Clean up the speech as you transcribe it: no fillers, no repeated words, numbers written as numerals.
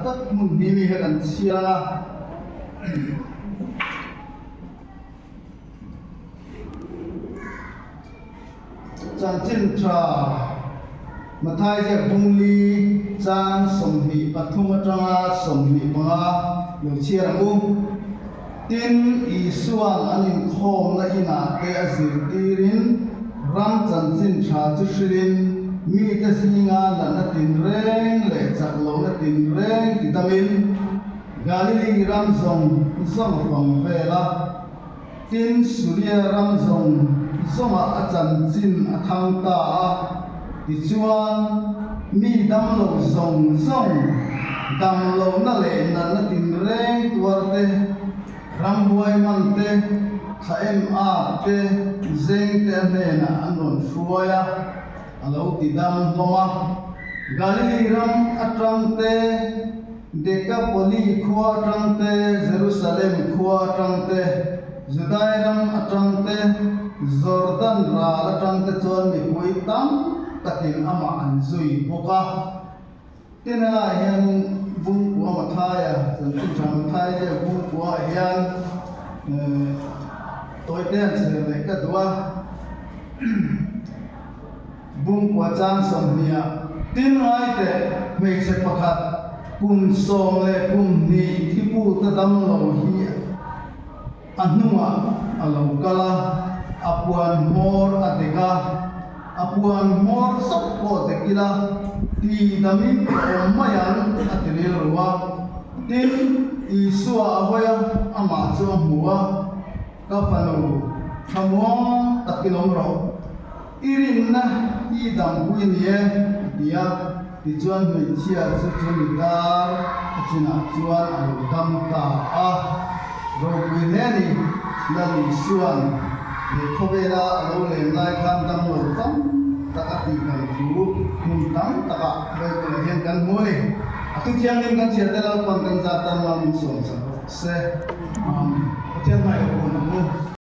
tak hmun hnih mi kha kan chhiar a. Chanchin tha Mathai ziak bungli chang 23 atanga 25 lo chhiar ang u. Tin, Isua'n an inkhawmna inah te a zirtirin ram chanchin tha chu hrilhin mite zinga natna tinreng leh chak lohna tinreng tidamin Galili ram zawng zawng a fang vel a. Tin, Suria ram zawng zawngah a chanchin a thang ta a, tichuan, mi damlo zawng zawng, damlohna leh natna tinreng tuar te, ramhuai man te, thla em ap te, zeng te a hnenah an rawn hruai a, a lo ti dam hlawm a. Galili ram atang te. Dekapoli khua atang te, Jerusalem khua atang te, Judai ram atang te, Jordan ral atang te chuan mipui tam takin amah an zui bawk a. Tin helaiah hianin Bungkua Mathaia, chanchin tha Mathai ziak Bungkuaah hian tawite an chher leh ka duh a. Bungkua chang 20 ah tin ngai teh hmeichhe pakhat kum 12 thipu ta dam lo hi a hnungah a lo kal a, a puan hmawr a dek a, a puan hmawr zauh pawh dek ila ti damin ka awm mai ang a ti rilru a. Tin, Isua a hawi a, amah chu a hmu a. Ka fanu, thlamuang takin awm rawh. I rinna i dampui ni e, a ti a. Tichuan hmeichhia chu chu mi dar a chinah chuan a lo dam ta a. Ropui hle ni, Lal Isua'n he khawvela a lo lem lai khan damlo tam tak a tih dan thu hmun tam takah Bible-ah hian kan hmu a ni. A thuthianghlim kan chhiar te Lalpa'n kan zat tan mal min sawm sak rawh se. Amen. Pathian hmai lo pawh ni.